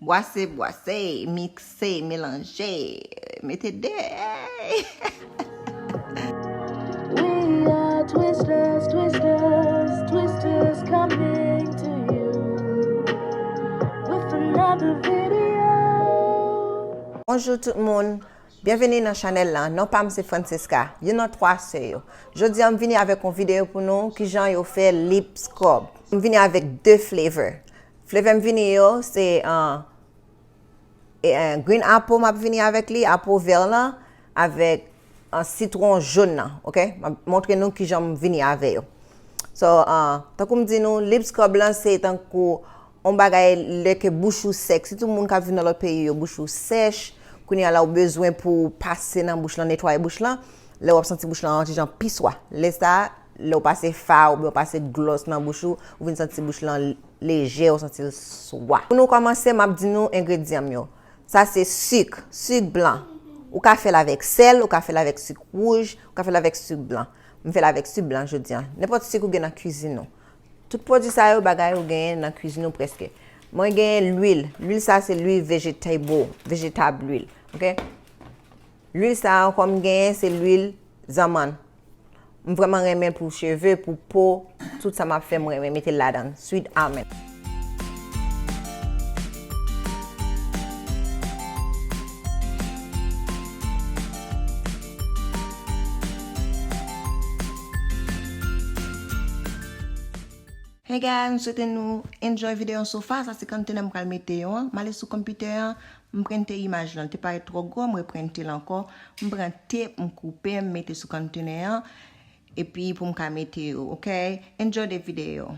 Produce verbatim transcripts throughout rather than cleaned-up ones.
Bwase, bwase, mikse, melanje, mete de. We are Twisters, Twisters, Twisters coming to you with another video. Bonjou tout moun. Byenveni nan chanèl lan. Non pa m se Francesca, youn nan twa sè yo. Jodi a m vini avèk yon videyo pou nou kijan yo fè lip scrub. M vini avèk de flavor. Flavor m vini yo se uh, e, uh, green apple m ap vini avèk li, apple vè lan, avèk uh, sitwon jòn nan, ok? M ap montre nou kijan m vini avè yo. So, uh, tankou m di nou, lip scrub lan se tankou yon bagay lè ke bouch ou sèk. Sitou moun k ap viv nan lòt peyi yo, bouch ou sèch. Kounye a la ou bezwen pou w pase nan bouch lan, netwaye bouch lan. Lè w ap santi bouch lan yon ti jan pi swa. Lè sa, lè w pase fa oubyen w pase glòs nan bouch ou, ou vin santi bouch lan lejè, ou santi l swa. Pou nou kòmanse, m ap di nou engredyan m yo. Sa se sik, sik blan. Ou ka fè l avèk sèl, ou ka fè l avèk sik wouj, ou ka fè l avèk sik blan. M fè l avèk sik blan jodi a. Nenpòt sik ou gen nan kwizin ou. Tout pwodui sa yo, bagay ou genyen nan kwizin ou prèske. Mwen genyen lwil. Lwil sa se lwil vegetable, vegetable lwil. Ok? Lwil sa ankò m genyen se lwil zanmann. M vrèman renmen l pou cheve, pou po, tout sa m ap fè m renmen mete l ladan l. Sweet almond. Hey guys, m swete nou enjoy videyo an so far. Sa se container m pral mete yo an. M ale sou konpitè an, m prente imaj lan. Li te parèt twò gwo, m reprente l ankò. M prante, m koupe, m mete sou container an. Epi pou m ka mete yo, ok? Enjoy the video.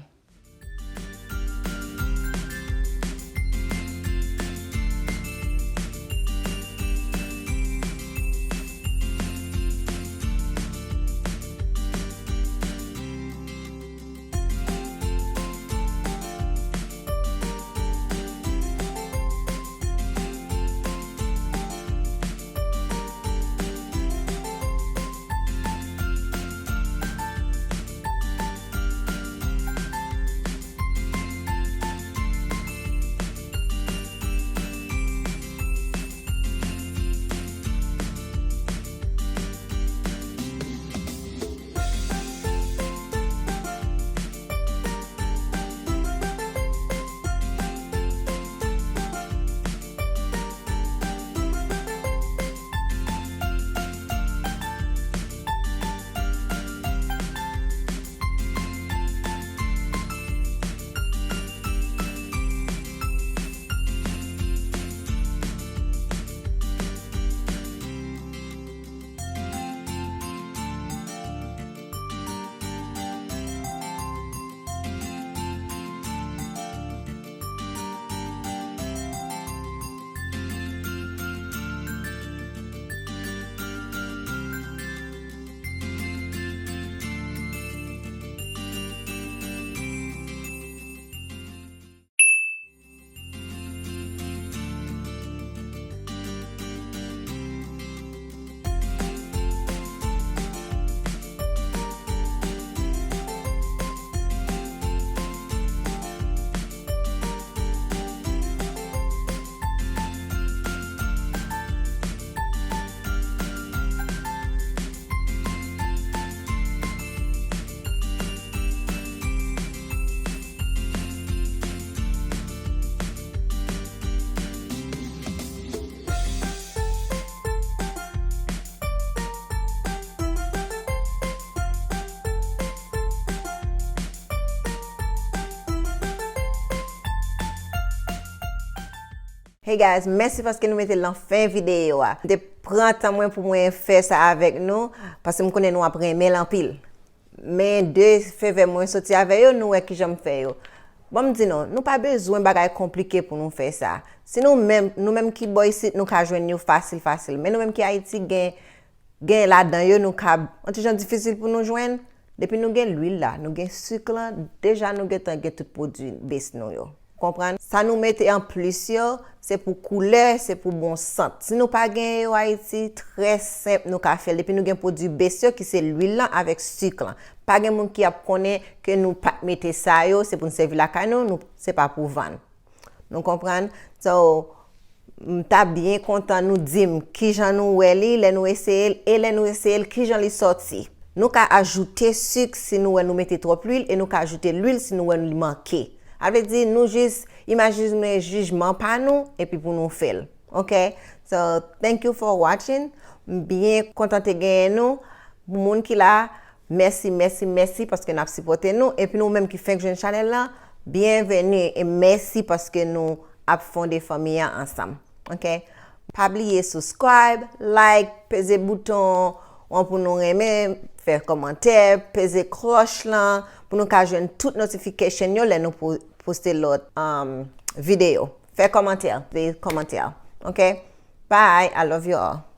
Hey guys, mèsi paske nou mete l nan fen videyo a. M te pran tan mwen pou mwen fè sa avèk nou, paske m konnen nou ap renmen l anpil. Men de fevè mwen soti avè yo, nou wè kijan m fè yo. Bon, m di nou, nou pa bezwen bagay konplike pou nou fè sa. Si nou menm, nou menm ki bò isit, nou ka jwenn yo fasil, fasil. Men nou menm ki Ayiti, gen, gen ladan yo, nou ka, yon ti jan difisil pou nou jwenn. Depi nou gen lwil la, nou gen sik lan, deja nou gentan gen tout pwodui base nou yo. Konprann? Sa nou mete anplis yo, se pou koulè, se pou bon sant. Si nou pa gen yo Ayiti, trè senp nou ka fè l. Depi nou gen pwodui base yo, ki se lwil lan avèk sik lan. Pa gen moun ki ap konnen ke nou pa t mete sa yo, se pou n sèvi lakay nou, nou, se pa pou vann. Nou konprann? So, m ta byen kontan nou di m kijan nou wè li lè nou eseye l, e lè nou eseye l, kijan li sòti. Nou ka ajoute sik si nou wè nou mete twòp lwil, e nou ka ajoute lwil si nou wè li manke. Sa vle di, nou jis imajine jijman pa nou, epi pou nou fè l. Ok? So, thank you for watching. M byen kontan te genyen nou. Pou moun ki la, mèsi, mèsi, mèsi paske n ap sipòte nou. Epi nou menm ki fenk jwenn chanèl la, byenveni e mèsi paske nou ap fonde fanmi an ansanm. Ok? Pa bliye subscribe, like, peze bouton an pou nou renmen, fè kòmantè, peze klòch lan pou nou ka jwenn tout notification yo lè nou po- poste lòt um, videyo. Fè kòmantè, peze kòmantè. Ok? Bye, I love you all.